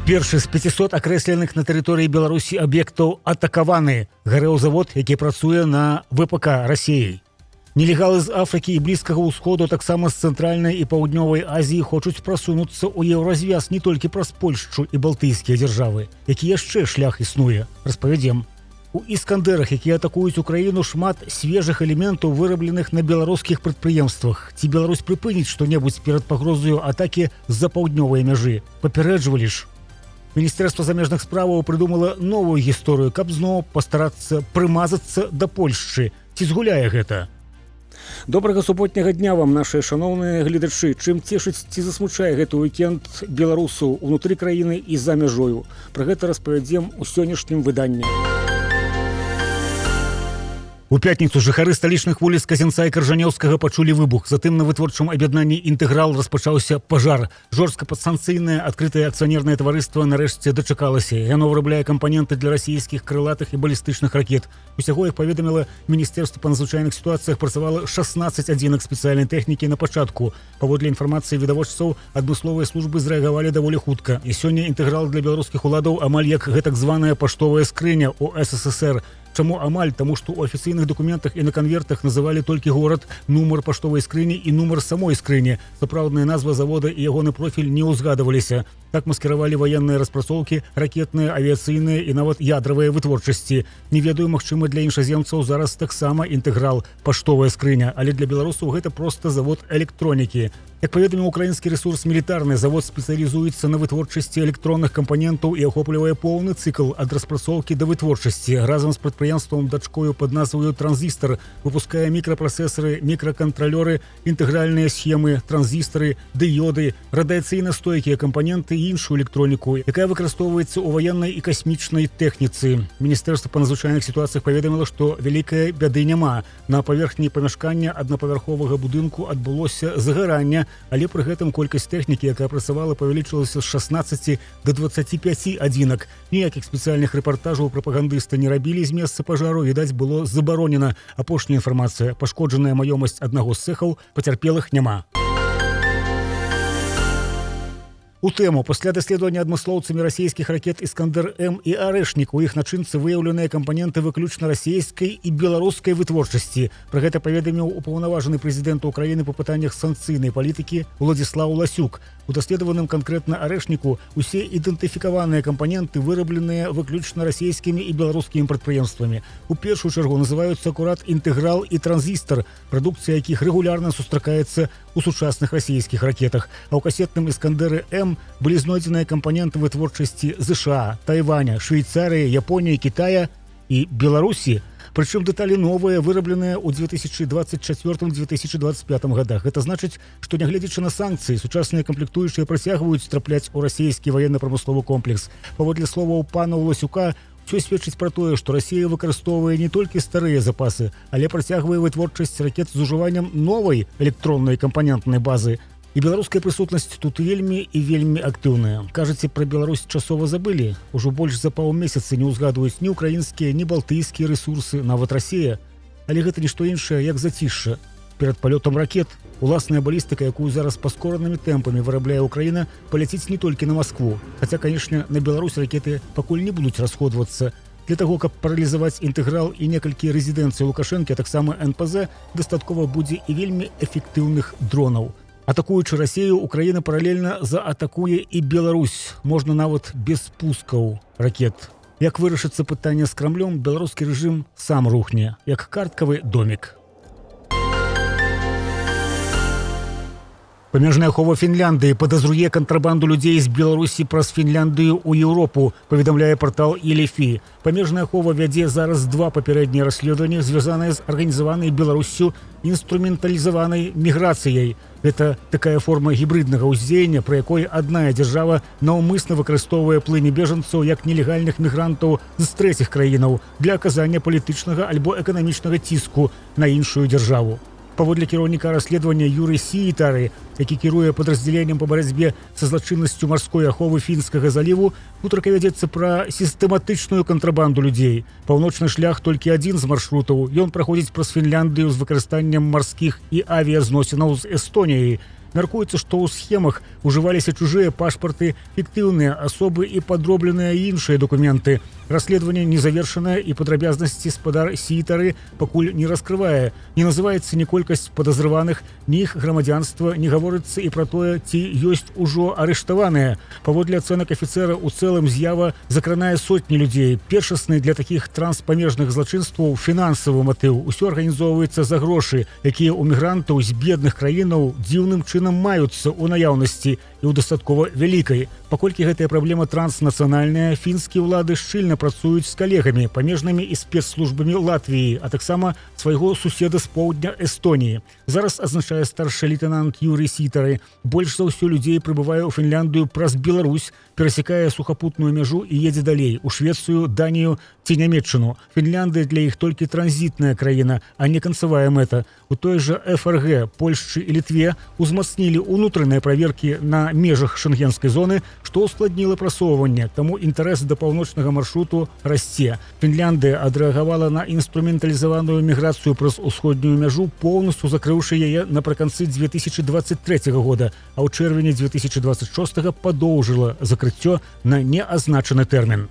Першы з 500 акрэсленых на тэрыторыі Беларусі аб'ектаў атакаваны. Гарэў завод, які працуе на ВПК Расеі. Нелегалы з Афрыкі і Блізкага ўсходу, таксама з Цэнтральнай і Паўднёвай Азіі хочуць прасунуцца ў Еўразвяз не толькі праз Польшчу і балтыйскія дзяржавы. Які яшчэ шлях існуе, распавядзем. У іскандэрах, якія атакуюць Украіну, шмат свежых элементаў, вырабленых на беларускіх прадпрыемствах. Ці Беларусь прыпыніць што-небудзь перад пагрозаю атакі з-за паўднёвай мяжы? Папярэджвалі ж. Міністэрства замежных справаў прыдумала новую гісторыю, каб зноў пастарацца прымазацца да Польшчы. Ці згуляе гэта? Добрага суботняга дня вам, нашыя шаноўныя гледачы. Чым цешыць ці засмучае гэты уікенд беларусаў унутры краіны і за мяжою? Пра гэта распавядзем у сённяшнім выданні. У пятніцу жыхары сталічных вуліц Казянца і Каржанеўскага пачулі выбух. Затым на вытворчым аб'яднанні «Інтэграл» распачаўся пажар. Жорстка падсанкцыйнае адкрытае акцыянернае таварыства нарэшце дачакалася. Яно вырабляе кампаненты для расійскіх крылатых і балістычных ракет. Усяго, як паведаміла Міністэрства па надзвычайных сітуацыях, працавала 16 адзінак спецыяльнай тэхнікі на пачатку. Паводле інфармацыі відавочцаў, адмысловыя службы зрэагавалі даволі хутка. І сёння «Інтэграл» для беларускіх уладаў амаль як гэтак званая паштовая скрыня у СССР. Чаму амаль? Таму што ў афіцыйных дакументах і на канвертах называлі толькі горад, нумар паштовай скрыні і нумар самой скрыні. Сапраўдная назва завода і ягоны профіль не ўзгадываліся. Так маскіравалі ваенныя распрацоўкі, ракетныя, авіяцыйныя і нават ядравыя вытворчасці. Не ведаю, магчыма, для іншаземцаў зараз таксама «Інтэграл» паштовая скрыня, але для беларусаў гэта проста завод электронікі. Як паведаміў украінскі рэсурс «Мілітарны», завод спецыялізуецца на вытворчасці электронных кампанентаў і ахоплівае поўны цыкл ад распрацоўкі да вытворчасці. Разам з прадпрыемствам дачкою пад назваю «Транзістар» выпускае мікрапрацэсары, мікракантралёры, інтэгральныя схемы, транзістары, дыёды, радыяцыйна стойкія кампаненты і іншую электроніку, якая выкарыстоўваецца ў ваеннай і касмічнай тэхніцы. Міністэрства па надзвычайных сітуацыях паведаміла, што вялікай бяды няма. На паверхні памяшкання аднапавярховага будынку адбылося загаранне, але пры гэтым колькасць тэхнікі, якая працавала, павялічылася з 16 до 25 адзінак. Ніякіх спецыяльных рэпартажаў прапагандысты не рабілі з месца пажару, відаць, было забаронена. Апошняя інфармацыя: пашкоджаная маёмасць аднаго з цэхаў, пацярпелых няма. У тэму: пасля даследавання адмыслоўцамі расійскіх ракет Іскандер М і Арэшнік у іх начынцы выяўленыя кампаненты выключна расійскай і беларускай вытворчасці. Пра гэта паведаміў упаўнаважаны прэзідэнта Украіны па пытаннях санкцыйнай палітыкі Уладзіслаў Ласюк. У даследаваным канкрэтна Арэшніку усе ідэнтыфікаваныя кампаненты вырабленыя выключна расійскімі і беларускімі прадпрыемствамі. У першую чаргу называюцца акурат «Інтэграл» і «Транзістар», прадукцыя якіх рэгулярна сустракаецца у сучасных расійскіх ракетах. А ў касетным Іскандэры М былі знойдзеныя кампаненты вытворчасці ЗША, Тайваня, Швейцарыі, Японіі, Китая і Беларусі. Прычым дэталі новыя, вырабленыя ў 2024-2025 годах. Гэта значыць, што, нягледзячы на санкцыі, сучасныя камплектуючыя працягваюць трапляць у расійскі ваенна-прамысловы комплекс. Паводле словаў пана Ласюка, усё сведчыць пра тое, што Расія выкарыстоўвае не толькі старыя запасы, але працягвае вытворчасць ракет з ужываннем новай электроннай кампанентнай базы. І беларуская прысутнасць тут вельмі і вельмі актыўная. Кажаце, пра Беларусь часова забылі. Ужо больш за паўмесяца не ўзгадваюць ні украінскія, ні балтыйскія рэсурсы, нават Расія. Але гэта нішто іншае, як зацішша перад палётам ракет. Уласная балістыка, якую зараз паскоранымі тэмпамі вырабляе Украіна, паляціць не толькі на Маскву. Хаця, канешне, на Беларусь ракеты пакуль не будуць расходвацца. Для таго, каб паралізаваць «Інтэграл» і некалькі рэзідэнцый Лукашэнкі, а таксама НПЗ, дастаткова будзе і вельмі эфектыўных дронаў. Атакуючы Расею, Украіна паралельна заатакуе і Беларусь, можна нават без пускаў ракет. Як вырашыцца пытанне з Крамлём, беларускі рэжым сам рухне, як карткавы домик. Памежная ахова Фінляндыі падазруе кантрабанду людзей з Беларусі праз Фінляндыю ў Еўропу, паведамляе партал Елефі. Памежная ахова вядзе зараз два папярэднія расследаванні, звязаныя з арганізаванай Беларуссю інструменталізаванай міграцыяй. Гэта такая форма гібрыднага ўздзеяння, пры якой адная дзяржава наўмысна выкарыстоўвае плыні бежанцаў як нелегальных мігрантаў з трэціх краінаў для аказання палітычнага альбо эканамічнага ціску на іншую дзяржаву. Паводле кіраўніка расследавання Юры Сіітары, які кіруе падраздзяленнем па барацьбе са злачыннасцю марской аховы Фінскага заліву, гутарка вядзецца пра сістэматычную кантрабанду людзей. Паўночны шлях толькі адзін з маршрутаў. Ён праходзіць праз Фінляндыю з выкарыстаннем марскіх і авіязносінаў з Эстоніяй. Мяркуецца, што ў схемах ужываліся чужыя пашпарты, фіктыўныя асобы і падробленыя іншыя дакументы. Расследаванне не завершанае, і падрабязнасці спадар Сійтары пакуль не раскрывае. Не называецца ні колькасць падазраваных, ні іх грамадзянства, не гаворыцца і пра тое, ці ёсць ужо арыштаваныя. Паводле ацэнак афіцэра, у цэлым з'ява закранае сотні людзей. Першасны для такіх транспамежных злачынстваў фінансавы матыў. Усё арганізоўваецца за грошы, якія ў мігрантаў з бедных краінаў дзіўным чынам маюцца ў наяўнасці і ў дастаткова вялікай. Паколькі гэтая праблема транснацыянальная, фінскія ўлады шчыльна працуюць з калегамі, памежнымі і спецслужбамі Латвіі, а таксама свайго суседа з поўдня Эстоніі. Зараз, адзначае старшы лейтенант Юрый Сітары, больш за ўсё людзей прыбывае ў Фінляндыю праз Беларусь, перасекае сухапутную мяжу і едзе далей у Швецыю, Данію ці Нямеччыну. Фінляндыя для іх толькі транзітная краіна, а не канцавая мэта. У той жа ФРГ, Польшчы і Літве узмацнілі ўнутраныя праверкі на межах шэнгенскай зоны, што ускладніла прасоўванне, таму інтарэс да паўночнага маршруту расце. Фінляндыя адрэагавала на інструменталізаваную міграцыю праз усходнюю мяжу, поўнасцю закрыўшы яе напрыканцы 2023 года, а ў чэрвені 2026 падоўжыла закрыццё на неазначаны тэрмін.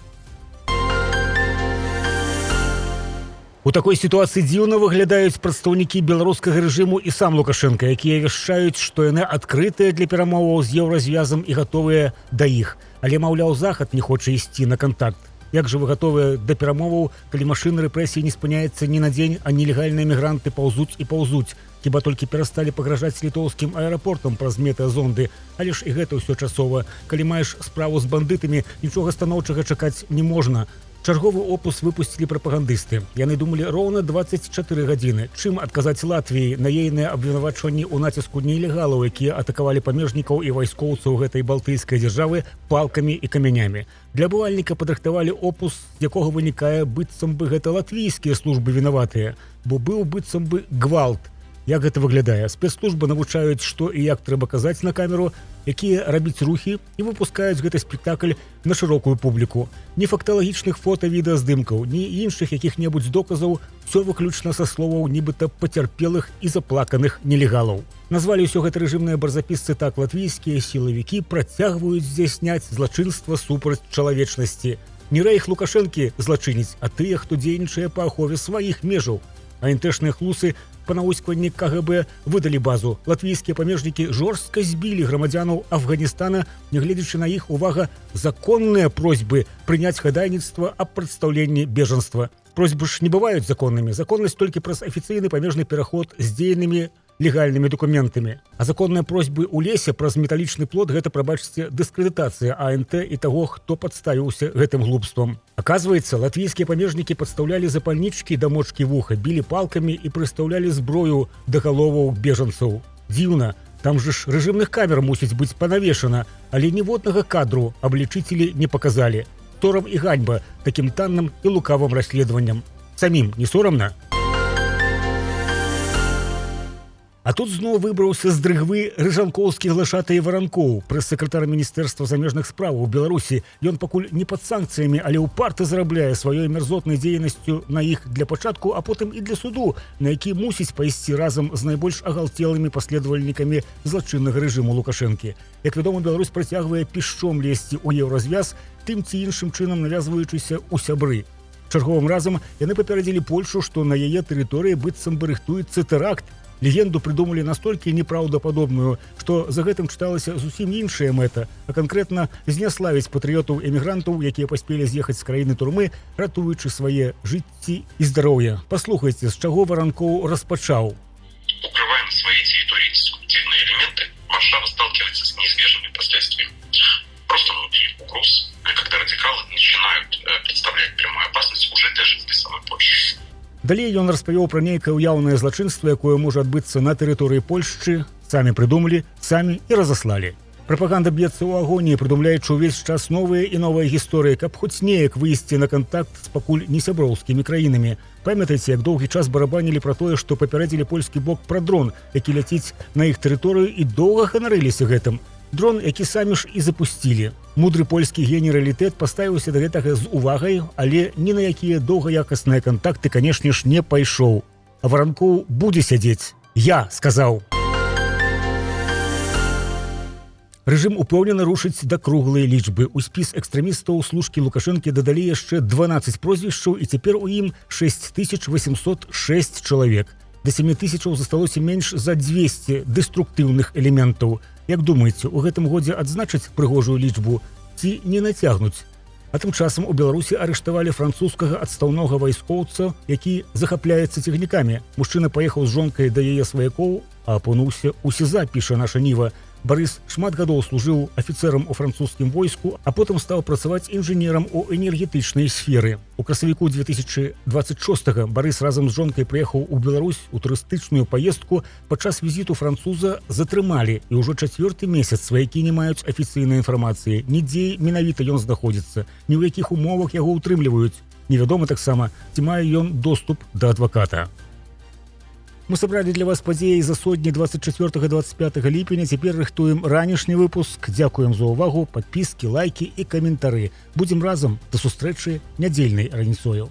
У такой сітуацыі дзіўна выглядаюць прадстаўнікі беларускага рэжыму і сам Лукашэнка, якія вяшчаюць, што яны адкрытыя для перамоваў з Еўразвязам і гатовыя да іх. Але, маўляў, Захад не хоча ісці на кантакт. Як жа вы гатовыя да перамоваў, калі машына рэпрэсій не спыняецца ні на дзень, а нелегальныя мігранты паўзуць і паўзуць? Хіба толькі перасталі пагражаць літоўскім аэрапортам праз метэазонды. Але ж і гэта ўсё часова. Калі маеш справу з бандытамі, нічога станоўчага чакаць не можна. Чарговы опус выпусцілі прапагандысты. Яны думалі роўна 24 гадзіны. Чым адказаць Латвіі на ейныя абвінавачванні ў націску нелегалаў, якія атакавалі памежнікаў і вайскоўцаў гэтай балтыйскай дзяржавы палкамі і камянямі? Для бывальніка падрыхтавалі опус, з якога вынікае, быццам бы гэта латвійскія службы вінаватыя, бо быў быццам бы гвалт. Як гэта выглядае? Спецслужбы навучаюць, што і як трэба казаць на камеру, якія рабіць рухі, і выпускаюць гэты спектакль на шырокую публіку. Ні факталагічных фота, відэаздымкаў, ні іншых якіх-небудзь доказаў, усё выключна са словаў нібыта пацярпелых і заплаканых нелегалаў. Назвалі ўсё гэта рэжымныя барзапісцы так: латвійскія сілавікі працягваюць здзяйсняць злачынства супраць чалавечнасці. Не рэйх Лукашэнкі злачынец, а тыя, хто дзейнічае па ахове сваіх межаў. А інтэшныя хлусы па науськванні КГБ выдалі базу. Латвійскія памежнікі жорстка збілі грамадзянаў Афганістана, нягледзячы на іх, увага, законныя просьбы прыняць хадайніцтва аб прадстаўленні бежанства. Просьбы ж не бываюць законнымі. Законнасць толькі праз афіцыйны памежны пераход з дзейнымі легальнымі дакументамі. А законныя просьбы ў лесе праз металічны плот — гэта, прабачце, дыскрэдытацыя АНТ і таго, хто падставіўся гэтым глупствам. Аказваецца, латвійскія памежнікі падстаўлялі запальнічкі да мочкі вуха, білі палкамі і прыстаўлялі зброю да галоваў бежанцаў. Дзіўна, там жа ж рэжымных камер мусіць быць панавешана, але ніводнага кадру аблічыцелі не паказалі. Сорам і ганьба такім танным і лукавым расследаванням. Самім не сорамна? А тут зноў выбраўся з дрыгвы рыжанкоўскі глашатай Варанкоў, прэс-сакратар міністэрства замежных справаў у Беларусі. Ён пакуль не пад санкцыямі, але ўпарта зарабляе сваёй мярзотнай дзейнасцю на іх для пачатку, а потым і для суду, на які мусіць пайсці разам з найбольш агалцелымі паследавальнікамі злачыннага рэжыму Лукашэнкі. Як вядома, Беларусь працягвае пішчом лезці ў Еўразвяз, тым ці іншым чынам навязваючыся ў сябры. Чарговым разам яны папярэдзілі Польшу, што на яе тэрыторыі быццам бы рыхтуецца тэракт. Легенду прыдумалі настолькі непраўдападобную, што за гэтым чыталася зусім іншая мэта, а канкрэтна зняславіць патрыётаў эмігрантаў, якія паспелі з'ехаць з краіны турмы, ратуючы свае жыцці і здароўе. Паслухайце, з чаго Варанкоў распачаў. Укрывая на своей территории деструктивные элементы, Варшава сталкивается с неизбежными последствиями. Просто внутри угроз, когда радикалы начинают представлять прямую опасность уже для жителей самой Польши. Далей ён распавёў пра нейкае ўяўнае злачынства, якое можа адбыцца на тэрыторыі Польшчы, самі прыдумалі, самі і разаслалі. Прапаганда б'ецца ў агоніі, прыдумляючы ўвесь час новыя і новыя гісторыі, каб хоць неяк выйсці на кантакт з пакуль не сяброўскімі краінамі. Памятаеце, як доўгі час барабанілі пра тое, што папярэдзілі польскі бок пра дрон, які ляціць на іх тэрыторыю, і доўга ганарыліся гэтым? Дрон, які самі ж і запусцілі. Мудры польскі генералітэт паставіўся да гэтага з увагай, але ні на якія доўгаякасныя кантакты, канешне ж, не пайшоў. А Варанкоў будзе сядзець. Я сказаў. Рэжым упэўнена рушыць да круглай лічбы. У спіс экстрэмістаў служкі Лукашэнкі дадалі яшчэ 12 прозвішчаў, і цяпер у ім 6806 чалавек. Да 7 тысячаў засталося менш за 200 дэструктыўных элементаў. Як думаеце, у гэтым годзе адзначаць прыгожую лічбу ці не нацягнуць? А тым часам у Беларусі арыштавалі французскага адстаўнога вайскоўца, які захапляецца цягнікамі. Мужчына паехаў з жонкай да яе сваякоў, а апынуўся ў СІЗА, піша «Наша Ніва». Барыс шмат гадоў служыў афіцэрам у французскім войску, а потым стаў працаваць інжынерам у энергетычнай сферы. У красавіку 2026 Барыс разам з жонкай прыехаў у Беларусь у турыстычную паездку. Падчас візіту француза затрымалі, і ўжо чацвёрты месяц сваякі не маюць афіцыйнай інфармацыі, ні дзе менавіта ён знаходзіцца, ні ў якіх умовах яго ўтрымліваюць. Невядома таксама, ці мае ён доступ да адваката. Мы сабралі для вас падзеі за сотні 24-25 ліпеня. Цяпер рыхтуем ранішні выпуск. Дзякуем за ўвагу, падпіскі, лайкі і каментары. Будзем разам, да сустрэчы нядзельнай раніцою.